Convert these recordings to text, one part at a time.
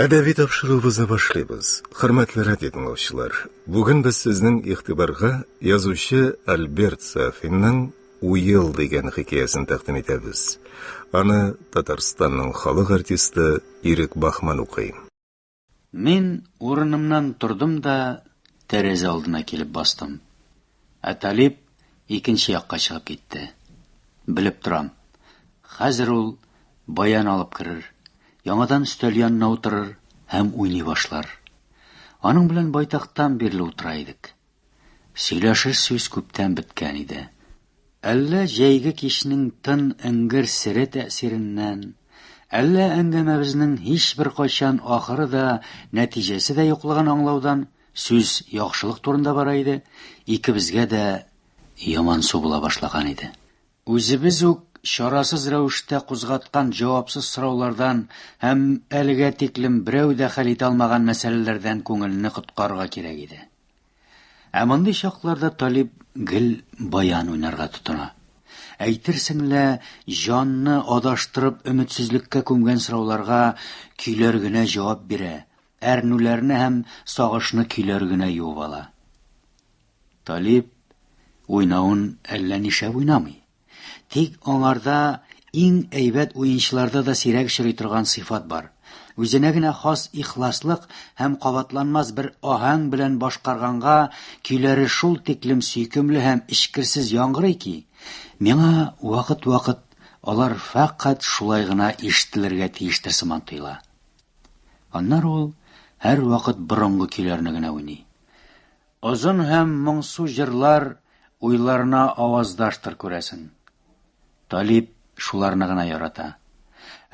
Әдәби тапшыруыбызны башлыйбыз. Хөрмәтле радио тыңлаучылар, бүген без сезнең игътибарга язучы Альберт Сафинның Уел дигән хикәясен тәкъдим итәбез. Аны Татарстанның халык артисты Ирек Бахман укый. Мин урынымнан тордым да тәрәзә алдына килеп бастым. Ә Талип икенче якка чыгып китте. Белеп торам, хәзер ул баян алып керер, яңадан өстәл янына утырыр һәм уйный башлар. Аның белән байтактан бирле утыра идек. Сөйләшер сүз күптән беткән иде. Әллә җәйге кичнең тын эңгер сере тәэсиреннән, әллә әңгәмәбезнең һичбер кайчан ахыры да, нәтиҗәсе дә юклыгын аңлаудан, сүз яхшылык турында бара иде, икебезгә дә ямансу була башлаган иде. Үзебез үк чарасыз рәвештә кузгаткан җавапсыз сораулардан һәм әлегә тиклем берәү дә хәл итә алмаган мәсьәләләрдән күңелне коткарырга кирәк иде. Ә мондый чакларда Талип гел баян уйнарга тотына. Әйтерсең лә, җанны адаштырып өметсезлеккә күмгән сорауларга көйләр генә җавап бирә, әрнүләрне һәм сагышны көйләр генә юып ала. Талип уйнавын әллә ни шәп уйнамый. Тик аңарда иң әйбәт уенчыларда да сирәк очрый торган сыйфат бар. Үзенә генә хас ихласлык һәм кабатланмас бер аһәң белән башкарганга көйләре шул тиклем сөйкемле һәм эчкерсез яңгырый ки, миңа вакыт-вакыт алар фәкать шулай гына ишетелергә тиештер сыман тоела. Аннары ул һәрвакыт борынгы көйләрне генә уйный. Озын һәм моңсу җырлар уйларына аваздаштыр, күрәсең. Талип шуларны гына ярата.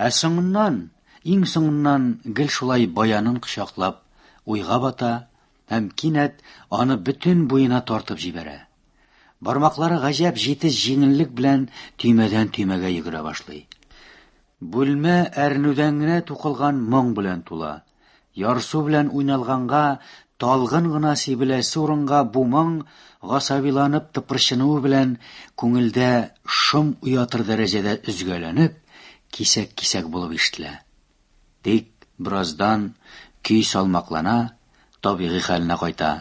Ә соңыннан, иң соңыннан гел шулай баянын кочаклап, уйга бата һәм кинәт аны бөтен буена тартып җибәрә. Бармаклары гаҗәп җитез җиңеллек белән төймәдән төймәгә йөгерә башлый. Бүлмә әрнүдән генә тукылган моң белән тула. Ярсу белән уйналганга талгын гына сибеләсе урынга бу моң гасабиланып тыпырчынуы белән күңелдә шом уятыр дәрәҗәдә өзгәләнеп, кисәк-кисәк булып ишетелә. Тик бераздан көй салмаклана, табигый хәленә кайта.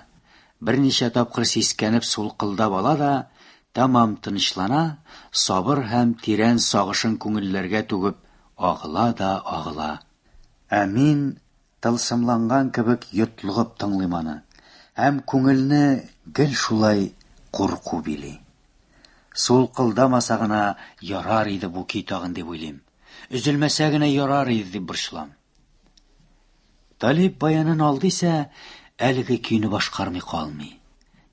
Берничә тапкыр сискәнеп сулкылдап ала да, тәмам тынычлана, сабыр һәм тирән сагышын күңелләргә түгеп агыла да агыла. Ә мин тылсымланган кебек йотлыгып тыңлыйм аны, һәм күңелне гел шулай курку били. Сулкылдамаса гына ярар иде бу көй тагын дип уйлыйм. Өзелмәсә генә ярар иде дип борчылам. Талип баянын алды исә, әлеге көйне башкармый калмый.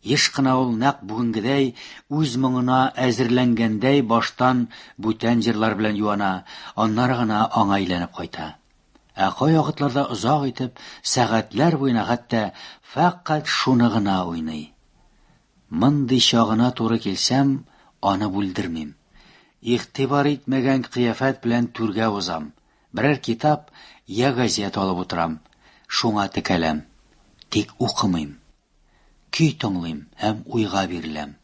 Еш кына ул нәкъ бүгенгедәй үз моңына әзерләнгәндәй баштан бүтән җырлар белән юана, аннары гына аңа әйләнеп кайта. Ә кайвакытларда озак итеп, сәгатьләр буена хәтта фәкать шуны гына уйный. Мондый чагына туры килсәм, аны бүлдермим. Игътибар итмәгән кыяфәт белән түргә узам, Берәр китап я газета алып утырам, шуңа текәләм. Тик укымыйм. Көй тыңлыйм һәм уйга биреләм.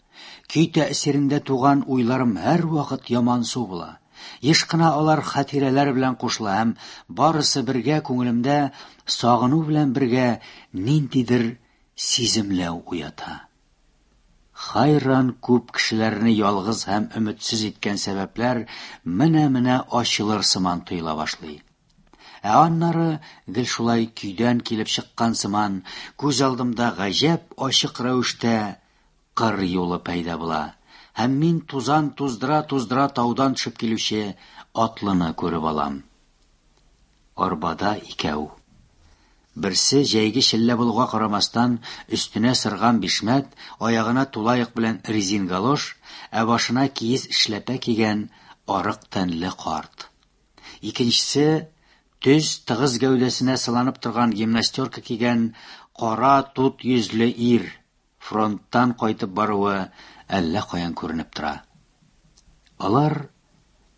Көй тәэсирендә туган уйларым һәрвакыт ямансу була. Еш кына алар хатирәләр белән кушыла һәм барысы бергә күңелемдә сагыну белән бергә ниндидер сиземләү уята. Хайран күп кешеләрне ялгыз һәм өметсез иткән сәбәпләр менә-менә ачылыр сыман тоела башлый. Ә аннары гел шулай көйдән килеп чыккан сыман, күз алдымда гаҗәп ачык рәвештә кыр юлы пәйда була, һәм мин тузан туздыра-туздыра таудан төшеп килүче атлыны күреп алам. Арбада икәү. Берсе, җәйге челлә булуга карамастан, өстенә сырган бишмәт, аягына тулаек белән резин галош, ә башына киез эшләпә кигән арык тәнле карт. Икенчесе, төз, тыгыз гәүдәсенә сыланып торган гимнастерка кигән кара тут йөзле ир, фронттан кайтып баруы әллә каян күренеп тора. Алар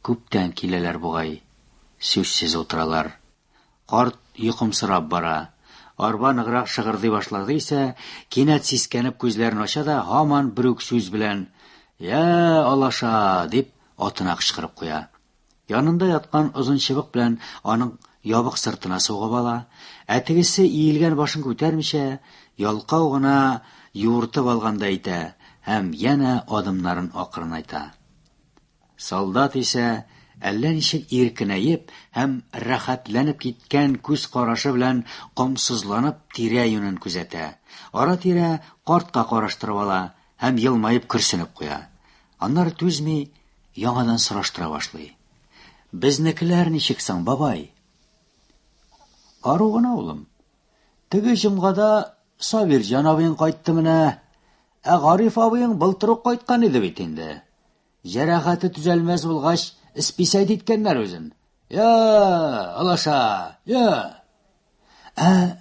күптән киләләр бугай, сүзсез утыралар. Карт йокымсырап бара. Арба ныграк шыгырдый башлады исә, кинәт сискәнеп күзләрен ача да һаман бер үк сүз белән «Йә, алаша!» дип атына кычкырып куя. Янында яткан озын чыбык белән аның ябык сыртына сугып ала, ә тегесе иелгән башын күтәрмичә, ялкау гына юыртып алгандай итә һәм янә адымнарын акрынайта. Солдат исә әллә ничек иркенәеп һәм рәхәтләнеп киткән күз карашы белән комсызланып тирә-юнен күзәтә. Ара-тирә картка караштырып ала һәм елмаеп көрсенеп куя. Аннары түзми, яңадан сораштыра башлый. Безнекеләр ничек соң, бабай? Ару гына, улым. Теге җомгада Сабирҗан абыең кайтты менә. Ә Гариф абыең былтыр ук кайткан иде бит инде. Җәрәхәте төзәлмәс булгач, списать иткәннәр үзен. Я, алаша, я. Ә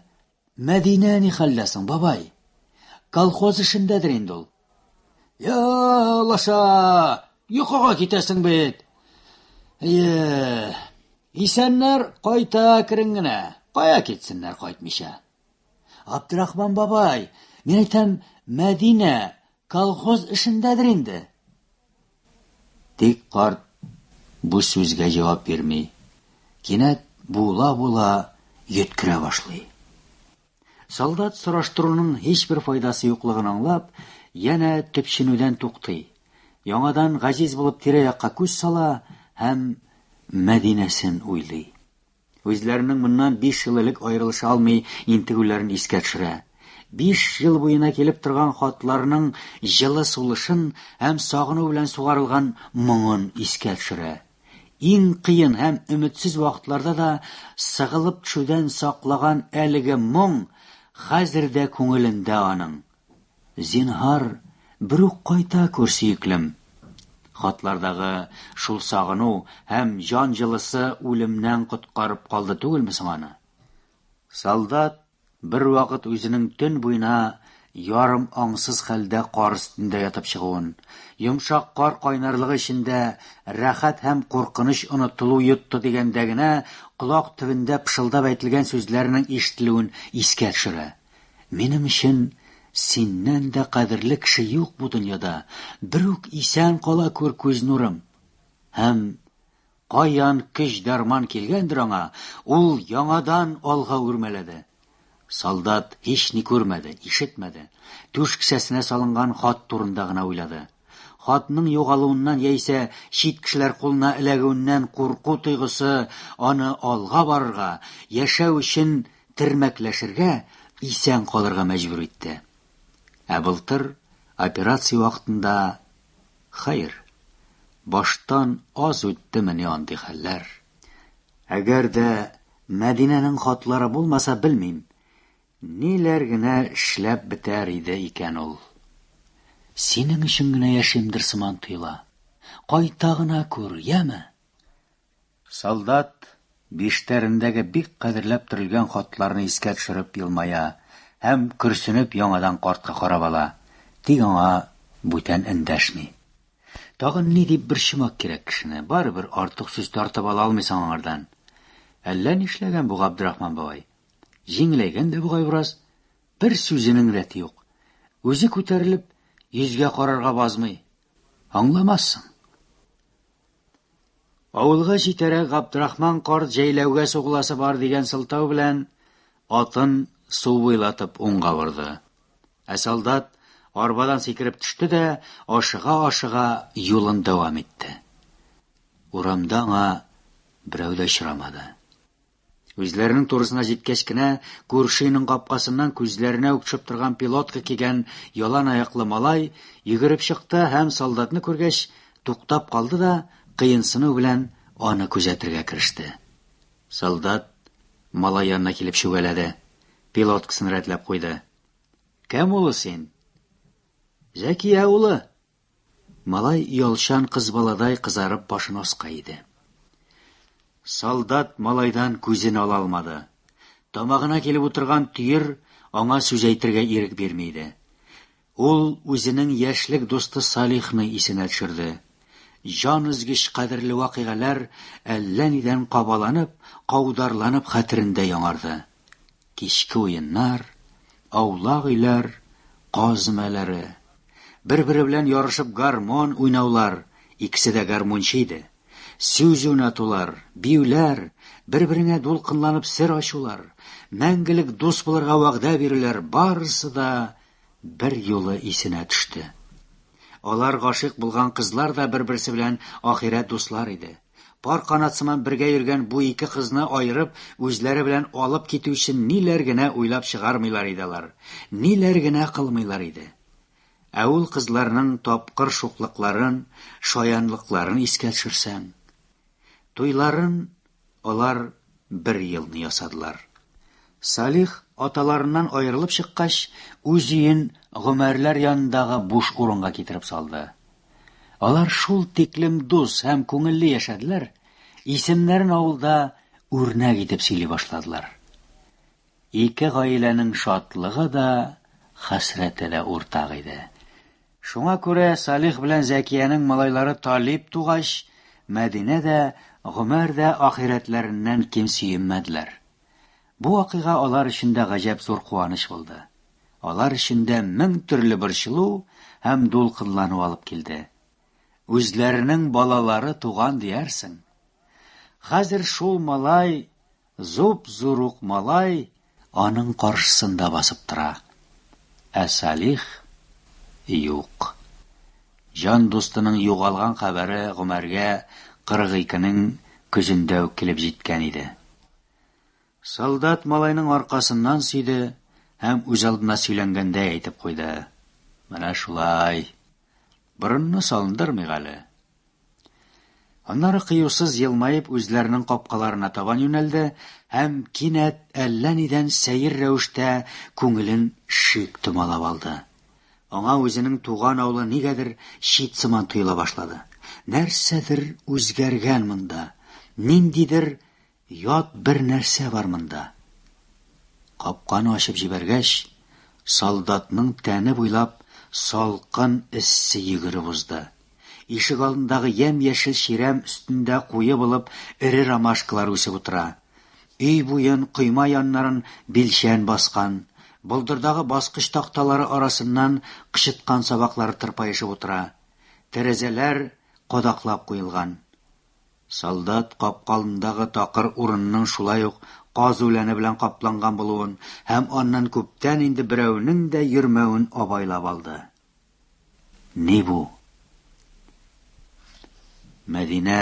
Мәдинә ни хәлдә соң, бабай? Колхоз эшендәдер инде ул. Я, алаша, йокыга китәсең бит. Әйе, исәннәр кайта әкрен генә. Кая китсеннәр кайтмыйча? Абдрахман бабай, мин әйтәм, Мәдинә колхоз эшендәдер инде. Тик карт бу сүзгә җавап бирми. Кинәт була-була йөткерә башлый. Солдат сораштыруның һичбер файдасы юклыгын аңлап, янә төпченүдән туктый. Яңадан газиз булып тирә-якка күз сала һәм Мәдинәсен уйлый. Үзләренең моннан биш ел элек аерылыша алмый интегүләрен искә төшерә. Биш ел буена килеп торган хатларның җылы сулышын һәм сагыну белән сугарылган моңын искә төшерә. Иң кыен һәм өметсез вакытларда да сыгылып төшүдән саклаган әлеге моң хәзер дә күңелендә аның. Зинһар, берүк кайта күр, сөеклем. Хатлардагы шул сагыну һәм җан җылысы үлемнән коткарып калды түгелме соң аны? Солдат бервакыт үзенең төн буена ярым аңсыз хәлдә кар өстендә ятып чыгуын, йомшак кар кайнарлыгы эчендә рәхәт һәм куркыныч онытылу йотты дигәндә генә колак төбендә пышылдап әйтелгән сүзләрнең ишетелүен искә төшерә. Минем өчен синнән дә кадерле кеше юк бу дөньяда. Берүк исән кала күр, күз нурым. Һәм каян көч-дәрман килгәндер аңа, ул яңадан алга үрмәләде. Солдат һични күрмәде, ишетмәде. Түш кесәсенә салынган хат турында гына уйлады. Хатның югалуыннан яисә чит кешеләр кулына эләгүеннән курку тойгысы аны алга барырга, яшәү өчен термәкләшергә, исән калырга мәҗбүр итте. Ә былтыр операция вакытында, хәер, баштан аз үттемени андый хәлләр. Әгәр дә Мәдинәнең хатлары булмаса, белмим, ниләр генә эшләп бетәр иде икән ул. Синең өчен генә яшимдер сыман тоела. Кайта гына күр, яме? Солдат биштәрендәге бик кадерләп төрелгән хатларны искә төшереп елмая һәм көрсенеп яңадан картка карап ала, тик аңа бүтән эндәшми. Тагын ни дип борчымак кирәк кешене, барыбер артык сүз тартып ала алмыйсың аңардан. Әллә нишләгән бу Габдрахман бабай. Җиңеләйгән дә бугай бераз. Бер сүзенең рәте юк. Үзе күтәрелеп, йөзгә карарга базмый. Аңламассың. Авылга җитәрәк Габдрахман карт җәйләүгә сугыласы бар дигән сылтау белән атын су буйлатып уңга борды. Ә солдат арбадан сикереп төште дә ашыга-ашыга юлын дәвам итте. Урамда аңа берәү дә очрамады. Үзләренең турысына җиткәч кенә, күрше өйнең капкасыннан күзләренә үк төшеп торган пилотка кигән ялан аяклы малай йөгереп чыкты һәм солдатны күргәч, туктап калды да, кыенсыну белән аны күзәтергә кереште. Солдат малай янына килеп чүгәләде, пилоткасын рәтләп куйды. Кем улы син? Зәкия улы. Малай оялчан кыз баладай кызарып башын аска иде. Солдат малайдан күзен ала алмады. Тамагына килеп утырган төер аңа сүз әйтергә ирек бирми иде. Ул үзенең яшьлек дусты Салихны исенә төшерде. Җан өзгеч кадерле вакыйгалар әллә нидән кабаланып, каударланып хәтерендә яңарды. Кичке уеннар, аулак өйләр, каз өмәләре. Бер-бере белән ярышып гармон уйнаулар, икесе дә гармунчы иде. Сүз уйнатулар, биюләр, бер-береңә дулкынланып сер ачулар, мәңгелек дус булырга вәгъдә бирүләр барысы да бер юлы исенә төште. Алар гашыйк булган кызлар да бер-берсе белән ахирәт дуслар иде. Пар канат сыман бергә йөргән бу ике кызны аерып, үзләре белән алып китү өчен ниләр генә уйлап чыгармыйлар иде алар, ниләр генә кылмыйлар иде. Ә ул кызларның тапкыр шуклыкларын, шаянлыкларын искә төшерсәң. Туйларын алар бер елны ясадылар. Салих аталарыннан аерылып чыккач, үз өен Гомәрләр янындагы буш урынга китереп салды. Алар шул тиклем дус һәм күңелле яшәделәр, исемнәрен авылда үрнәк итеп сөйли башладылар. Ике гаиләнең шатлыгы да, хәсрәте дә уртак иде. Шуңа күрә Салих белән Зәкиянең малайлары Талип тугач, Мәдинә дә, Гомәр дә ахирәтләреннән ким сөенмәделәр. Бу вакыйга алар өчен дә гаҗәп зур куаныч булды. Алар өчен дә мең төрле борчылу һәм дулкынлану алып килде. Үзләренең балалары туган диярсең. Хәзер шул малай Зуп-зур ук малай аның каршысында басып тора. Ә Салих юк. Җан дустының югалган хәбәре Гомәргә 42 нең көзендә үк килеп җиткән иде. Солдат малайның аркасыннан сөйде һәм үзалдына сөйләнгәндәй әйтеп куйды. Менә шулай. Борынны салындырмыйк әле. Аннары кыюсыз елмаеп үзләренең капкаларына табан юнәлде һәм кинәт әллә нидән сәер рәвештә күңелен шик томалап алды. Аңа үзенең туган авылы нигәдер чит сыман тоела башлады. Нәрсәдер үзгәргән монда, ниндидер Ят бер нәрсә бар монда. Капканы ачып җибәргәч, солдатның тәне буйлап салкын эссе йөгереп узды. Ишек алдындагы ямь-яшел чирәм өстендә куе булып эре ромашкалар үсеп утыра. Өй буен, койма яннарын билчән баскан. Болдырдагы баскыч такталары арасыннан кычыткан сабаклары тырпаешып утыра. Тәрәзәләр кадаклап куелган. Солдат капка алдындагы такыр урынның шулай ук каз үләне белән капланган булуын һәм аннан күптән инде берәүнең дә йөрмәвен абайлап алды. Ни бу? Мәдинә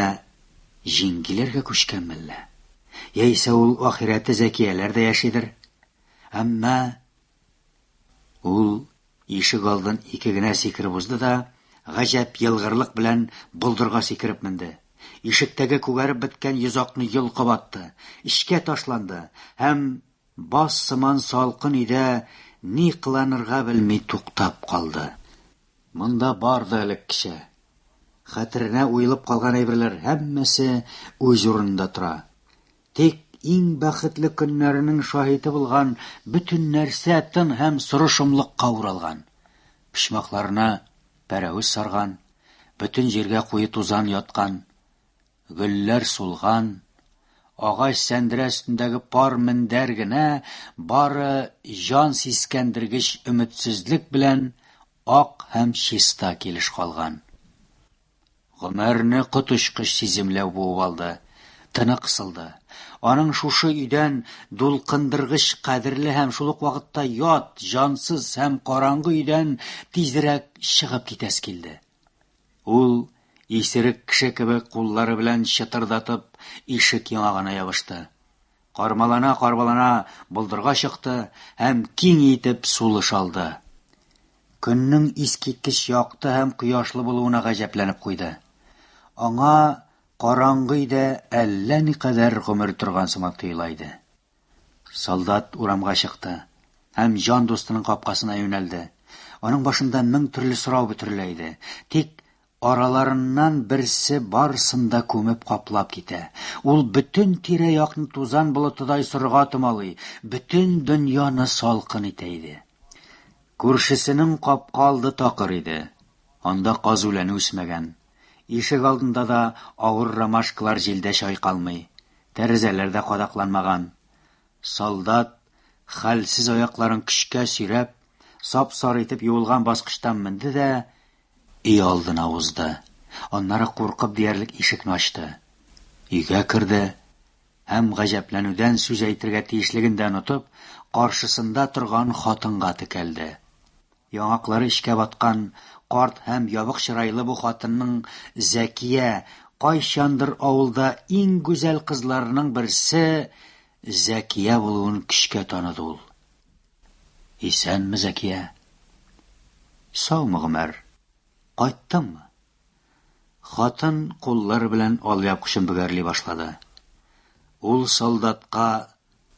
җиңгиләргә күчкән мәллә? Яисә ул ахирәте Зәкияләрдә яшидер? Әмма Ул ишек алдын ике генә сикереп узды да, гаҗәп елгырлык белән болдырга сикереп менде. Ишектәге күгәреп беткән йозакны йолкып атты, эчкә ташланды һәм баз сыман салкын өйдә ни кыланырга белми туктап калды. Монда бар да элеккечә. Хәтеренә уелып калган әйберләр һәммәсе үз урынында тора. Тик иң бәхетле көннәренең шаһиты булган бөтен нәрсә тын һәм соры шомлыкка уралган. Почмакларына пәрәвез сарган, бөтен җиргә куе тузан яткан, гөлләр сулган, агач сәндерә өстендәге пар мендәр генә бары җан сискәндергеч өметсезлек белән ак һәм чиста килеш калган. Гомәрне коточкыч сиземләү буып алды. Тыны кысылды. Аның шушы өйдән, дулкындыргыч кадерле һәм шул ук вакытта ят, җансыз һәм караңгы өйдән тизрәк чыгып китәсе килде. Ул, исерек кеше кебек куллары белән чытырдатып, ишек яңагына ябышты. Кармалана-кармалана болдырга чыкты һәм киң итеп сулыш алды. Көннең искиткеч якты һәм кояшлы булуына гаҗәпләнеп куйды. Аңа караңгы өйдә әллә никадәр гомер торган сыман тоела иде. Солдат урамга чыкты һәм җан дустының капкасына юнәлде. Аның башында мең төрле сорау бөтерелә иде. Тик араларыннан берсе барысын да күмеп каплап китә. Ул бөтен тирә-якны тузан болытыдай сорыга томалый, бөтен дөньяны салкын итә иде. Күршесенең капка алды такыр иде. Анда каз үләне үсмәгән. Ишек алдында да авыр ромашкалар җилдә чайкалмый. Тәрәзәләр дә кадакланмаган. Солдат, хәлсез аякларын көчкә сөйрәп, сап-сары итеп юылган баскычтан менде дә өй алдына узды. Аннары куркып диярлек ишекне ачты. Өйгә керде һәм гаҗәпләнүдән сүз әйтергә тиешлеген дә онытып, каршысында торган хатынга текәлде. Яңаклары эчкә баткан, карт һәм ябык чырайлы бу хатынның Зәкия, кайчандыр авылда иң гүзәл кызларның берсе Зәкия булуын көчкә таныды ул. Исәнме, Зәкия? Саумы, Гомәр? Кайттыңмы? Хатын куллары белән алъяпкычын бөгәрли башлады. Ул солдатка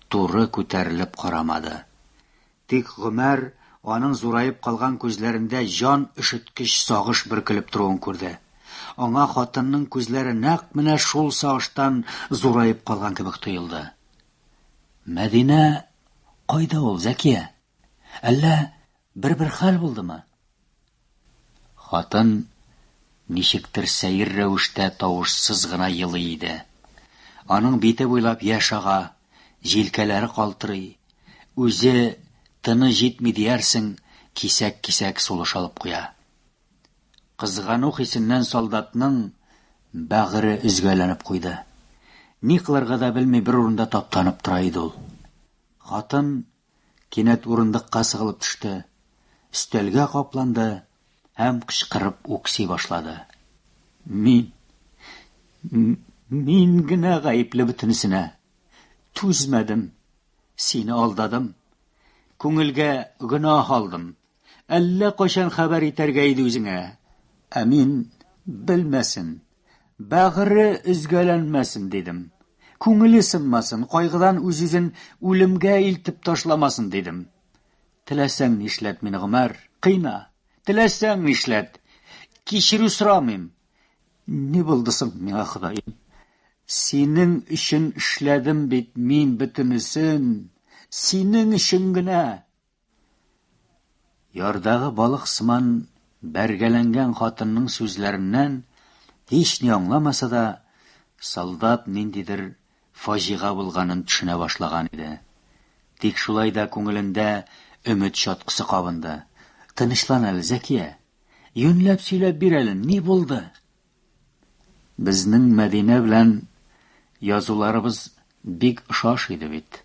туры күтәрелеп карамады. Тик Гомәр аның зураеп калган күзләрендә җан өшеткеч сагыш бөркелеп торуын күрде. Аңа хатынның күзләре нәкъ менә шул сагыштан зураеп калган кебек тоелды. Мәдинә кайда ул, Зәкия? Әллә бер-бер хәл булдымы? Хатын ничектер сәер рәвештә тавышсыз гына елый иде. Аның бите буйлап яшь ага, җилкәләре калтырый. Үзе тыны җитми диярсең, кисәк-кисәк сулыш алып куя. Кызгану хисеннән солдатның бәгыре өзгәләнеп куйды. Ни кылырга да белми бер урында таптанып тора иде ул. Хатын Кинәт урындыкка сыгылып төште, өстәлгә капланды һәм кычкырып үкси башлады. Мин, мин генә гаепле бөтенесенә. Түзмәдем, сине алдадым. Күңелгә гөнаһ алдым. Әллә кайчан хәбәр итәргә иде үзеңә. Ә мин белмәсен, бәгыре өзгәләнмәсен дидем. Күңеле сынмасын, кайгыдан үз-үзен үлемгә илтеп ташламасын дидем. Теләсәң нишләт мине, Гомәр, кыйна. Теләсәң нишләт. Кичерү сорамыйм. Ни булды соң миңа, Ходаем? Синең өчен эшләдем бит мин бөтенесен. Синең өчен генә. Ярдагы балык сыман бәргәләнгән хатынның сүзләреннән һични аңламаса да, солдат ниндидер фаҗига булганын төшенә башлаган иде. Тик шулай да күңелендә өмет чаткысы кабынды. Тынычлан әле, Зәкия. Юньләп сөйләп бир әле, ни булды? Безнең Мәдинә белән язуларыбыз бик ошаш иде бит.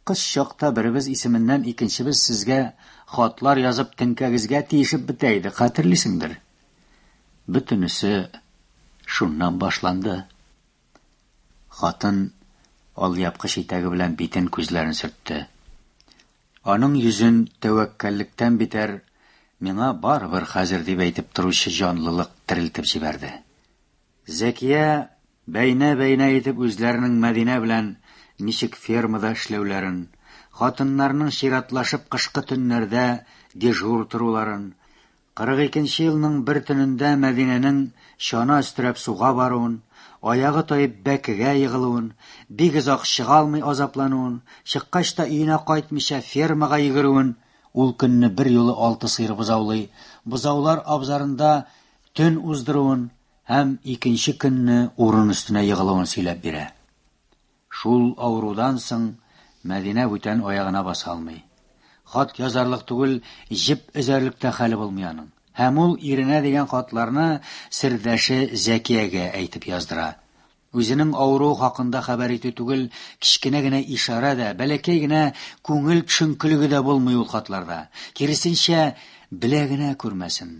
Кыз чакта беребез исеменнән икенчебез сезгә хатлар язып теңкәгезгә тиешеп бетә идек, хәтерлисеңдер. Бөтенесе шуннан башланды. Хатын алъяпкыч итәге белән битен күзләрен сөртте. Аның йөзен тәвәккәллектән битәр миңа барыбер хәзер дип әйтеп торучы җанлылык терелтеп җибәрде. Зәкия бәйнә-бәйнә итеп үзләренең Мәдинә белән ничек фермада эшләүләрен, хатыннарның чиратлашып кышкы төннәрдә дежур торуларын, 42 нче елның бер төнендә Мәдинәнең чана өстерәп суга баруын, аягы таеп бәкегә егылуын, бик озак чыга алмый азаплануын, чыккач та өенә кайтмыйча фермага йөгерүен, ул көнне берьюлы алты сыер бозаулый, бозаулар абзарында төн уздыруын һәм икенче көнне урын өстенә егылуын сөйләп бирә. Шул авырудан соң Мәдинә бүтән аягына баса алмый. Хат язарлык түгел, җеп өзәрлек тә хәле булмый аның. Һәм ул иренә дигән хатларны сердәше Зәкиягә әйтеп яздыра. Үзенең авыруы хакында хәбәр итү түгел, кечкенә генә ишарә дә, бәләкәй генә күңел төшенкелеге дә булмый ул хатларда. Киресенчә, белә генә күрмәсен,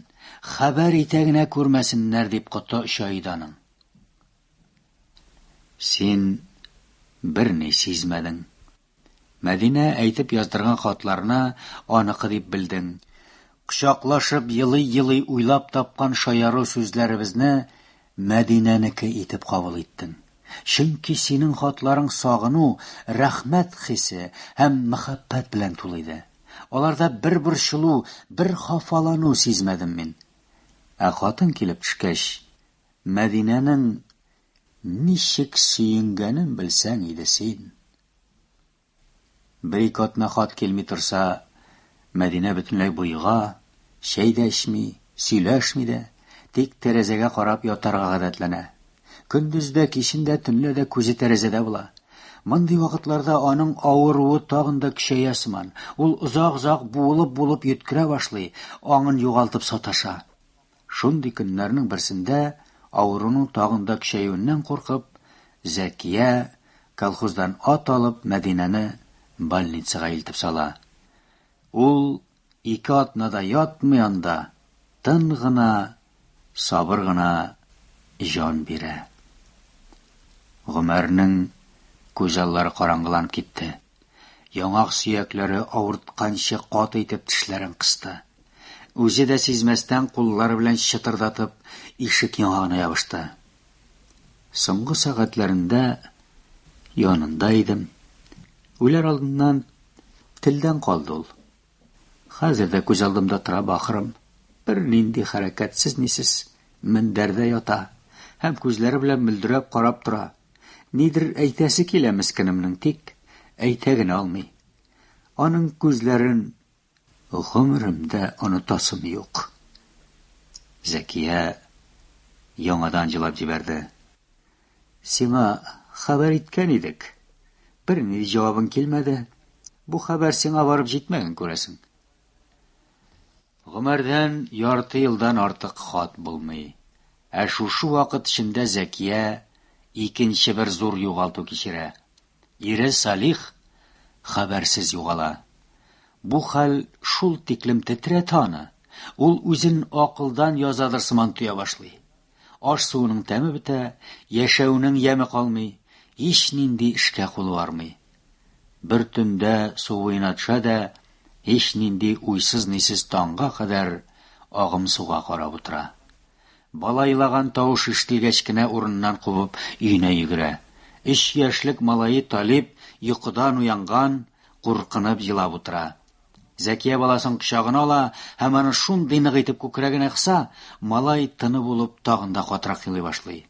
хәбәр итә генә күрмәсеннәр дип коты оча иде аның. Син берни сизмәдең. Мәдинә әйтеп яздырган хатларны аныкы дип белдең. Кочаклашып елый-елый уйлап тапкан шаяру сүзләребезне Мәдинәнеке итеп кабул иттең. Чөнки синең хатларың сагыну, рәхмәт хисе һәм мәхәббәт белән тулы иде. Аларда бер борчылу, бер хафалану сизмәдем мин. Ә хатың килеп төшкәч, Мәдинәнең ничек сөенгәнен белсәң иде син! Бер-ике атна хат килми торса, Мәдинә бөтенләй боега, чәй дә эчми, сөйләшми дә, тик тәрәзәгә карап ятарга гадәтләнә. Көндез дә, кичен дә, төнлә дә күзе тәрәзәдә була. Мондый вакытларда аның авыруы тагын да көчәя сыман. Ул озак-озак буылып-буылып йөткерә башлый, аңын югалтып саташа. Шундый көннәрнең берсендә, авыруның тагын да көчәюеннән куркып, Зәкия, колхоздан ат алып, Мәдинәне больницага илтеп сала. Ул ике атна да ятмый анда, тын гына, сабыр гына җан бирә. Гомәрнең күз аллары караңгыланып китте. Яңак сөякләре авыртканчы каты итеп тешләрен кысты. Үзе дә сизмәстән куллары белән чытырдатып ишек яңагына ябышты. Соңгы сәгатьләрендә янында идем. Үләр алдыннан телдән калды ул. Хәзер дә күз алдымда тора бахырым. Бернинди хәрәкәтсез-нисез мендәрдә ята һәм күзләре белән мөлдерәп карап тора. Нидер әйтәсе килә мескенемнең, тик әйтә генә алмый. Аның күзләрен гомеремдә онытасым юк. Зәкия яңадан җылап җибәрде. Сиңа хәбәр иткән идек. Бернинди җавабың килмәде. Бу хәбәр сиңа барып җитмәгән, күрәсең. Гомәрдән ярты елдан артык хат булмый. Ә шушы вакыт эчендә Зәкия икенче бер зур югалту кичерә. Ире Салих хәбәрсез югала. Бу хәл шул тиклем тетрәтә аны, ул үзен акылдан язадыр сыман тоя башлый. Аш-суының тәме бетә, яшәүнең яме калмый, һичнинди эшкә кулы бармый. Бер төндә су буена төшә дә, һичнинди уйсыз-нисез таңга кадәр агым суга карап утыра. Бала елаган тавыш ишетелгәч кенә урыныннан кубып өенә йөгерә. Өч яшьлек малае Талип йокыдан уянган, куркынып елап утыра. Зәкия баласын кочагына ала һәм аны шундый нык итеп күкрәгенә кыса, малай тыны булып тагын да катырак елый башлый.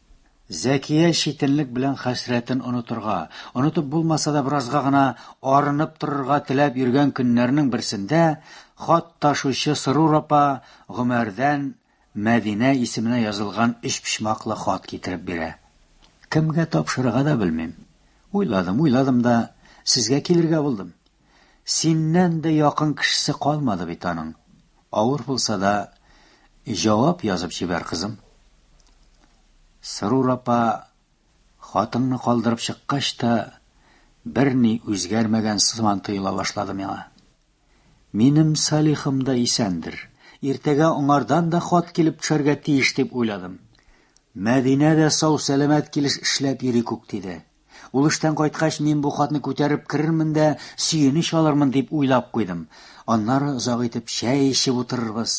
Зәкия читенлек белән хәсрәтен онытырга, онытып булмаса да беразга гына арынып торырга теләп йөргән көннәрнең берсендә хат ташучы Сырур апа Гомәрдән Мәдинә исеменә язылган өчпочмаклы хат китереп бирә. Кемгә тапшырырга да белмим. Уйладым, уйладым да, сезгә килергә булдым. Синнән дә якын кешесе калмады бит аның. Авыр булса да, җавап язып җибәр, кызым. Сырур апа, хатыңны калдырып чыккач та, берни үзгәрмәгән сыман тоела башлады миңа. Минем Салихым да исәндер, иртәгә аңардан да хат килеп төшәргә тиеш дип уйладым. Мәдинә дә сау-сәламәт килеш эшләп йөри күк, диде. Ул эштән кайткач, мин бу хатны күтәреп керермен дә сөенеч алырмын дип уйлап куйдым. Аннары озак итеп чәй эчеп утырырбыз.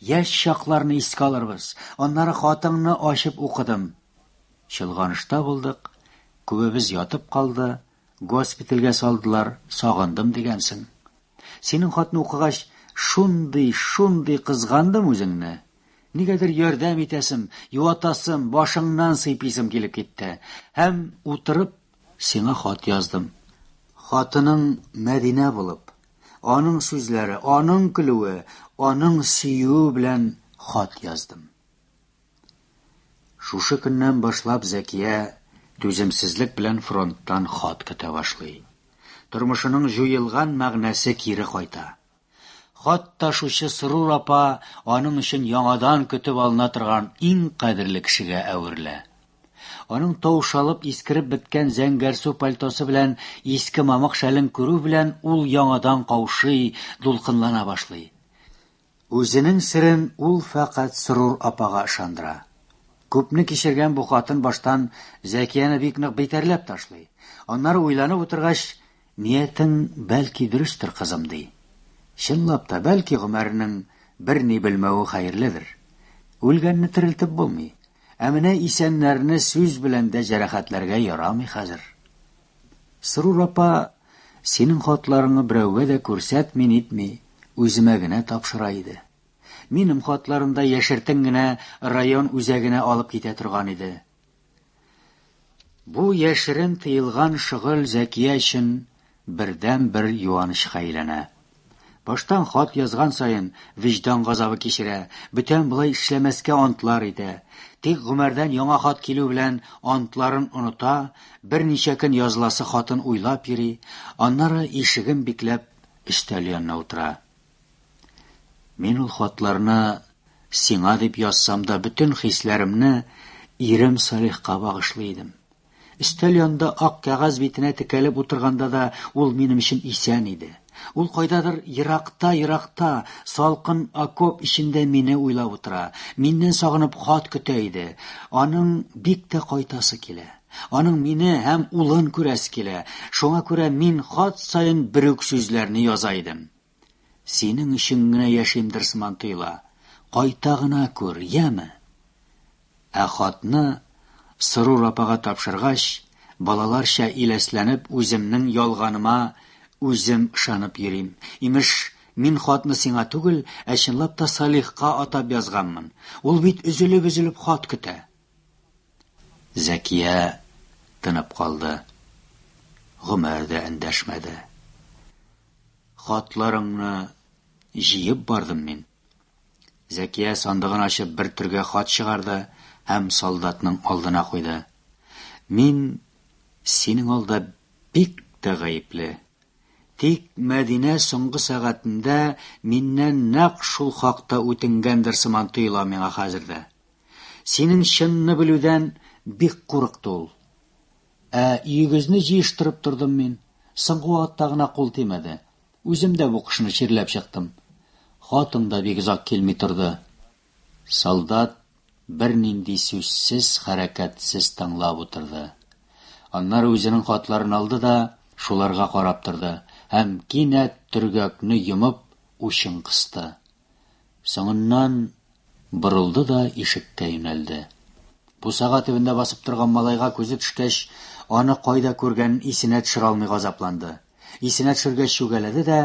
Яшь чакларны искә алырбыз. Аннары хатыңны ачып укыдым. Чолганышта булдык, күбебез ятып калды, Госпитальгә салдылар, сагындым дигәнсең. Синең хатны укыгач, шундый, шундый кызгандым үзеңне. Нигәдер ярдәм итәсем, юатасым, башыңнан сыйпыйсым килеп китте. Һәм утырып сиңа хат яздым. Хатының Мәдинә булып, аның сүзләре, аның көлүе, аның сөюе белән хат яздым. Шушы көннән башлап Зәкия түземсезлек белән фронттан хат көтә башлый. Тормышының җуелган мәгънәсе кире кайта. Хат ташучы Срур апа аның өчен яңадан көтеп алына торган иң кадерле кешегә әверелә. Аның таушалып искереп беткән зәңгәрсу пальтосы белән иске мамык шәлен күрү белән ул яңадан каушый, дулкынлана башлый. Үзенең серен ул фәкать Срур апага ышандыра. Күпне кичергән бу хатын баштан Зәкияне бик нык битәрләп ташлый. Аннары уйланып утыргач, ниятең бәлки дөрестер, кызым, ди. Чынлап та, бәлки Гомәрнең берни белмәве хәерледер. Үлгәнне терелтеп булмый. Ә менә исәннәрне сүз белән дә җәрәхәтләргә ярамый хәзер. Срур апа синең хатларыңны берәүгә дә күрсәтми-нитми, үземә генә тапшыра иде. Минем хатларым да яшертен генә район үзәгенә алып китә торган иде. Бу яшерен тыелган шөгыль Зәкия өчен бердәнбер юанычка әйләнә. Баштан хат язган саен вөҗдан газабы кичерә, бүтән болай эшләмәскә антлар итә. Тик Гомәрдән яңа хат килү белән антларын оныта, берничә көн языласы хатын уйлап йөри, аннары ишеген бикләп өстәл янына утыра. Мин ул хатларны сиңа дип язсам да бөтен хисләремне ирем Салихка багышлый идем. Өстәл янында ак кәгазь битенә текәлеп утырганда да ул минем өчен исән иде. Ул кайдадыр еракта-еракта, салкын окоп эчендә мине уйлап утыра, миннән сагынып хат көтә иде. Аның бик тә кайтасы килә. Аның мине һәм улын күрәсе килә. Шуңа күрә мин хат саен бер үк сүзләрне яза идем. Синең өчен генә яшимдер сыман тоела. Кайта гына күр, яме? Ә хатны Срур апага тапшыргач, балаларча иләсләнеп, үземнең ялганыма үзем ышанып йөрим. Имеш, мин хатны сиңа түгел, ә чынлап та Салихка атап язганмын. Ул бит өзелеп-өзелеп хат көтә. Зәкия тынып калды. Гомәр дә эндәшмәде. Хатларыңны җыеп бардым мин. Зәкия сандыгын ачып бер төргә хат чыгарды һәм солдатның алдына куйды. Мин синең алда бик тә гаепле. Тик Мәдинә соңгы сәгатендә миннән нәкъ шул хакта үтенгәндер сыман тоела миңа хәзер дә. Синең чынны белүдән бик курыкты ул. Ә өегезне җыештырып тордым мин. Соңгы вакытта гына кул тимәде. Үзем дә бу кышны чирләп чыктым. Хатың да бик озак килми торды. Солдат бернинди сүзсез, хәрәкәтсез тыңлап утырды. Аннары үзенең хатларын алды да шуларга карап торды һәм кинәт төргәкне йомып, учын кысты. Соңыннан борылды да ишеккә юнәлде. Бусага төбендә басып торган малайга күзе төшкәч, аны кайда күргәнен исенә төшерә алмый газапланды. Исенә төшергәч чүгәләде дә,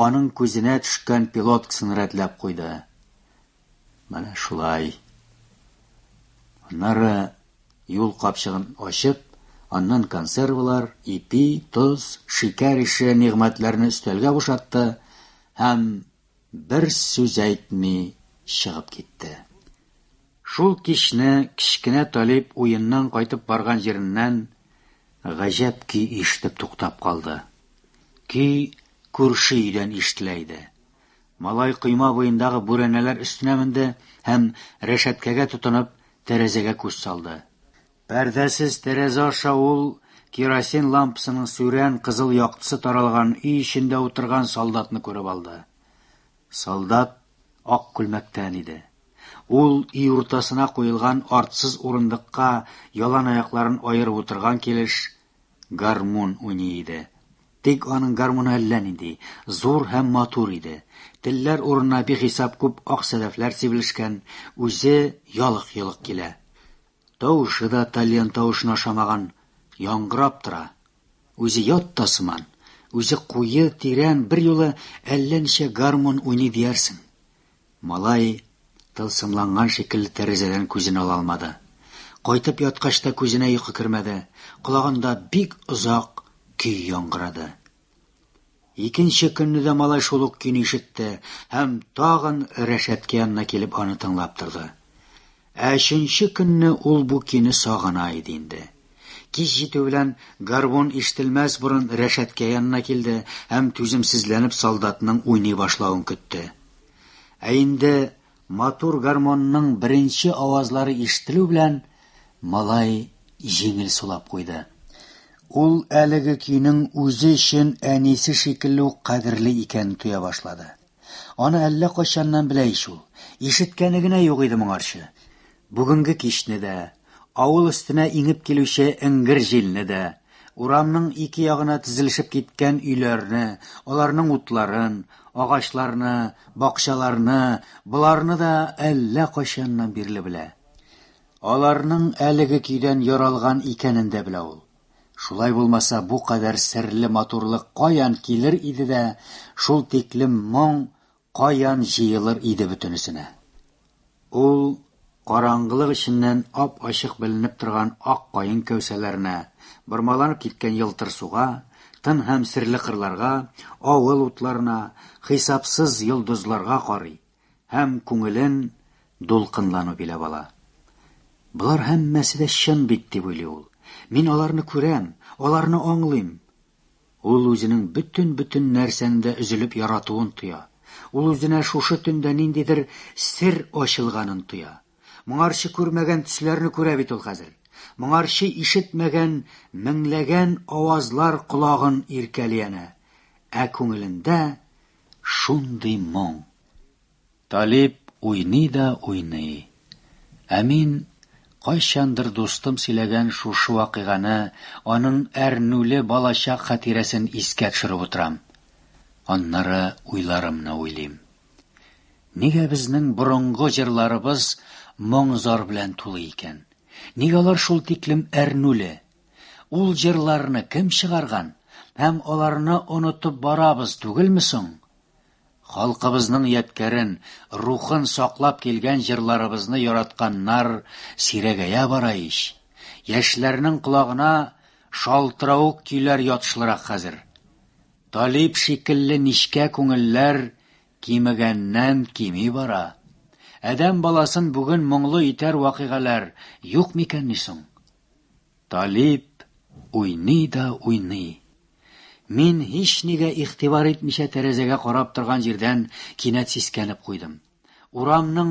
аның күзенә төшкән пилоткасын рәтләп куйды. Менә шулай. Аннары юл капчыгын ачып, аннан консервалар, ипи, тоз, шикәр ише нигъмәтләрне өстәлгә бушатты һәм бер сүз әйтми чыгып китте. Шул кичне кечкенә Талип уеннан кайтып барган җиреннән гаҗәп көй ишетеп туктап калды. Көй күрше өйдән ишетелә иде. Малай койма буендагы бүрәнәләр өстенә менде һәм рәшәткәгә тотынып тәрәзәгә күз салды. Пәрдәсез тәрәзә аша ул керосин лампасының сүрән кызыл яктысы таралган өй эчендә утырган солдатны күреп алды. Солдат ак күлмәктән иде. Ул өй уртасына куелган артсыз урындыкка ялан аякларын аерып утырган килеш гармун уйный иде. Тик аның гармуны әллә нинди, зур һәм матур иде. Телләр урынына бихисап күп ак сәдәфләр сибелешкән, үзе ялык-йолык килә. Тавышы да тальян тавышына ошамаган, яңгырап тора. Үзе ят та сыман, үзе куе, тирән, берьюлы әллә ничә гармун уйный диярсең. Малай тылсымланган шикелле тәрәзәдән күзен ала алмады. Кайтып яткач та күзенә йокы кермәде, колагында бик озак көй яңгырады. Икенче көнне дә малай шул ук көйне ишетте һәм тагын рәшәткә янына килеп аны тыңлап торды. Ә өченче көнне ул бу көйне сагына иде инде. Кич җитү белән гармун ишетелмәс борын рәшәткә янына килде һәм түземсезләнеп солдатның уйный башлавын көтте. Ә инде матур гармунның беренче авазлары ишетелү белән малай җиңел сулап куйды. Ул әлеге көйнең үзе өчен әнисе шикелле үк кадерле икәнен тоя башлады. Аны әллә кайчаннан белә ич ул. Ишеткәне генә юк иде моңарчы. Бүгенге кичне дә, авыл өстенә иңеп килүче эңгер җилне дә, урамның ике ягына тезелешеп киткән өйләрне, аларның утларын, агачларны, бакчаларны, боларны да әллә кайчаннан бирле белә. Аларның әлеге көйдән яралган икәнен дә белә ул. Шулай булмаса, бу кадәр серле матурлык каян килер иде дә, шул тиклем моң каян җыелыр иде бөтенесенә? Ул караңгылык эченнән ап-ачык беленеп торган ак каен кәүсәләренә, бормаланып киткән елтыр суга, тын һәм серле кырларга, авыл утларына, хисапсыз йолдызларга карый һәм күңелен дулкынлану биләп ала. Болар һәммәсе дә чын бит, дип уйлый ул. Мин аларны күрәм, аларны аңлыйм. Ул үзенең бөтен-бөтен нәрсәне дә өзелеп яратуын тоя. Ул үзенә шушы төндә ниндидер сер ачылганын тоя. Моңарчы күрмәгән төсләрне күрә бит ул хәзер. Моңарчы ишетмәгән меңләгән авазлар колагын иркәли әнә, ә күңелендә шундый моң. Талип уйный да уйный. Ә мин кайчандыр дустым сөйләгән шушы вакыйганы, аның әрнүле балачак хатирәсен искә төшереп утырам. Аннары уйларымны уйлыйм. Нигә безнең борынгы җырларыбыз моң-зар белән тулы икән? Нигә алар шул тиклем әрнүле? Ул җырларны кем чыгарган һәм аларны онытып барабыз түгелме соң? Халкыбызның ядкәрен, рухын саклап килгән җырларыбызны яратканнар сирәгәя бара ич. Яшьләрнең колагына шалтыравык көйләр ятышлырак хәзер. Талип шикелле нечкә күңелләр кимегәннән кими бара. Адәм баласын бүген моңлы итәр вакыйгалар юк микәнни соң? Талип уйный да уйный. Мин һичнигә игътибар итмичә тәрәзәгә карап торган җирдән кинәт сискәнеп куйдым. Урамның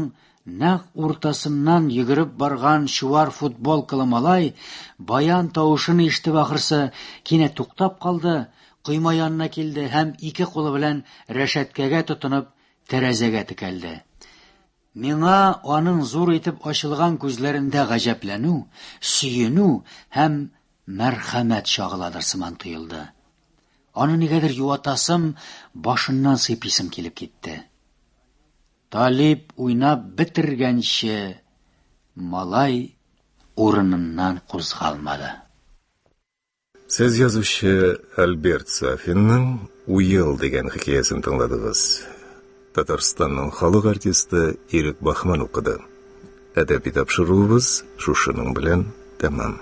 нәкъ уртасыннан йөгереп барган чуар футболкалы малай баян тавышын ишетеп ахрысы, кинәт туктап калды, койма янына килде һәм ике кулы белән рәшәткәгә тотынып тәрәзәгә текәлде. Миңа аның зур итеп ачылган күзләрендә гаҗәпләнү, сөенү һәм мәрхәмәт чагыладыр сыман тоелды. Аны нигәдер юатасым, башыннан сыйпыйсым килеп китте. Талип уйнап бетергәнче, малай урыныннан кузгалмады. Сез язучы Альберт Сафинның Уел дигән хикәясен тыңладыгыз. Татарстанның халык артисты Ирек Бахман укыды. Әдәби тапшыруыбыз шушының белән тәмам.